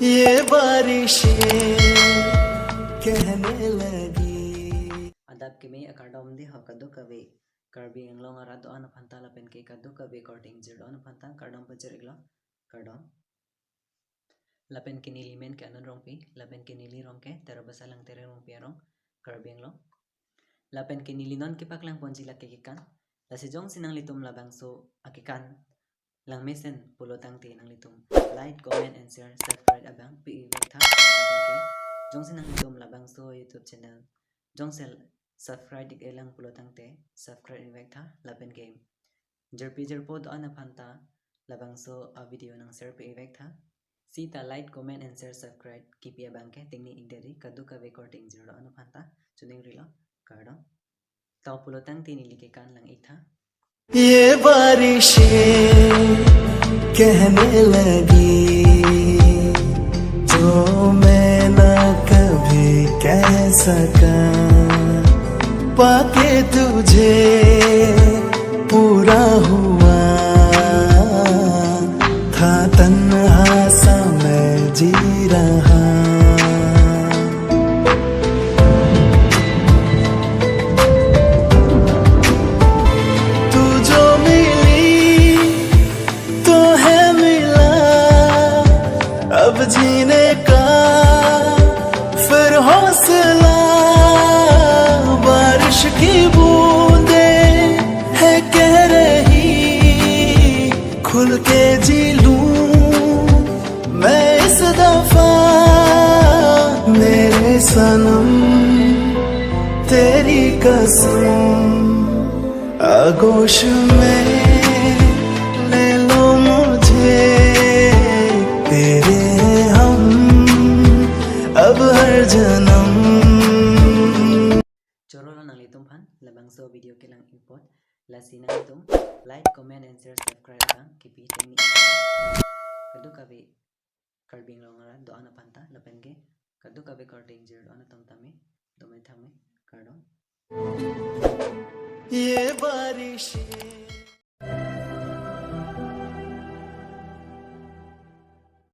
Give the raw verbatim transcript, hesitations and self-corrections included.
ये बारिशें कहने लगी। Adap kimi akardom dei ho kadokave Karbi Anglong arat do-an aphanta lapen ke kadokave korte ingjir do-an aphanta kardom pajir-iklo, kardom. Lapen ke neli men ke Anand Rongpi, lapen ke neli rong ke Terabasa Langtereng Rongpi arong, Karbi Anglong. Lapen ke neli non kepaklang ponji lake kekan. Lasi jongsi nanglitum labangso akekan langmesen pulo tangte nanglitum like, comment and share, subscribe abang pi-ik vek tha. Lapen ke jongsi nanglitum labangso YouTube channel jongsi subscribe ik-elang pulo tangte subscribe ik vek tha. Lapen ke jirpi jirpo do-an aphanta labangso a video nang share pi-ik vek tha. Sita like, comment and share, subscribe kipi abang ke tingni-ik dei, kadokave korte ingjir do-an aphanta choningrilo, kardom. Tau pulo tangte neli kekan lang-ik tha. ये बारिशें कहने लगी, जो मैं ना कभी कह सका, पाके तुझे पूरा हुआ, था तन्हा सा मैं जी रहा। तू जो मिली तो है मिला, अब जीने का फिर हौसला। बारिश की बूंदें है कह रही, खुल के जी लूं मैं इस दफा। मेरे सनम, तेरी कसम, आगोश में ले लो मुझे, तेरे हैं हम अब हर जन्म। Choro lo nanglitum aphan labangso video kelang-ik apot, lasi nanglitum like, comment and share, subscribe abang kipi tingni-ik tha. Kadokave Karbi Anglong arat do-an aphanta lapen ke kadokave korte ingjir do-an atum tame dome thame, kardom. ये बारिश